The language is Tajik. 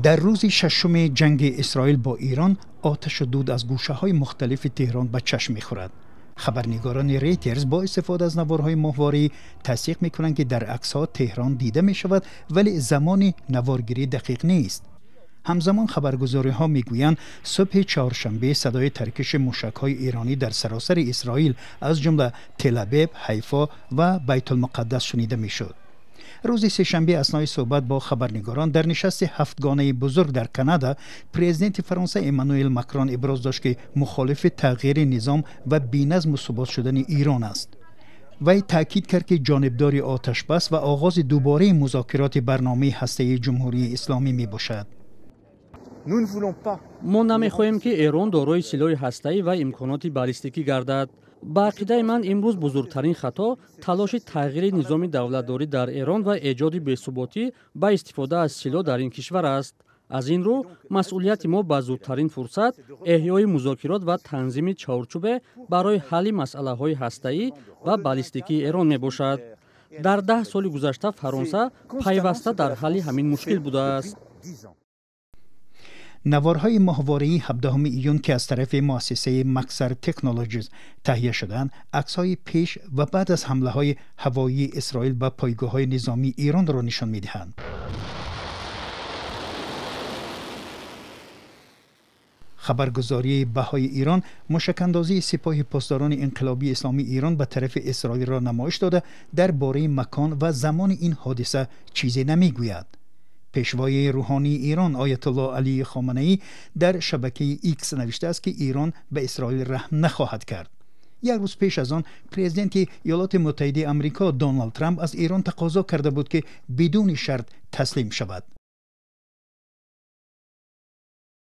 Дар рӯзи шашуми ҷанги Исроил бо Эрон, оташу дуд аз гӯшаҳои мухталифи Теҳрон ба чашм мехӯрад. Хабарнигорони Рейтерз бо истифода аз наворҳои моҳворӣ тасдиқ мекунанд, ки дар аксҳо Теҳрон дида мешавад, вале замони наворгирӣ дақиқ нест. Ҳамзамон хабаргузориҳо мегӯянд, субҳи чоршанбе садои таркиши мушакҳои эронӣ дар саросари Исроил, аз ҷумла Телабеб, Ҳайфо ва Байтулмуқаддас шунида мешуд. Рӯзи сешанбе, аснои суҳбат бо хабарнигорон дар нишасти ҳафтгонаи бузург дар Канада, президенти Фаронса Эммануэл Макрон иброз дошт, ки мухолифи тағйири низом ва беназму субот шудани Эрон аст. Вай таъкид кард, ки ҷонибдори оташбас ва оғози дубораи музокироти барномаи ҳастаии Ҷумҳурии Исломӣ мебошад. Мо намехоҳем, ки Эрон дорои силоҳи ҳастаӣ ва имконоти баллистикӣ гардад. Ба ақидаи ман, имрӯз бузургтарин хато талоши тағйири низоми давлатдорӣ дар Эрон ва эҷоди бесуботӣ ба истифода аз силоҳ дар ин кишвар аст. Аз ин рӯ, масъулияти мо ба зудтарин фурсат эҳёи музокирот ва танзими чорчӯбе барои ҳалли масъалаҳои ҳастаӣ ва баллистикии Эрон мебошад. Дар 10 соли гузашта Фаронса пайваста дар ҳалли ҳамин мушкил будааст. Наворҳои моҳвории 17 июн, ки аз тарафи муассисаи Максар Технологиз таҳия шудаанд, аксҳои пеш ва баъд аз ҳамлаҳои ҳавоии Исроил ба пойгоҳҳои низомии Эронро нишон медиҳанд. Хабаргузории Баҳои Эрон мушакандозии Сипоҳи Посдорони Инқилобии Исломии Эрон ба тарафи Исроилро намоиш дода, дар бораи макон ва замони ин ҳодиса чизе намегӯяд. Пешвои рӯҳонии Эрон, Оятуллоҳ Алӣ Хоманаӣ, дар шабакаи Икс навиштааст, ки Эрон ба Исроил раҳм нахоҳад кард. Як рӯз пеш аз он президенти Иёлоти Муттаҳидаи Амрико Доналд Трамп аз Эрон тақозо карда буд, ки бидуни шарт таслим шавад.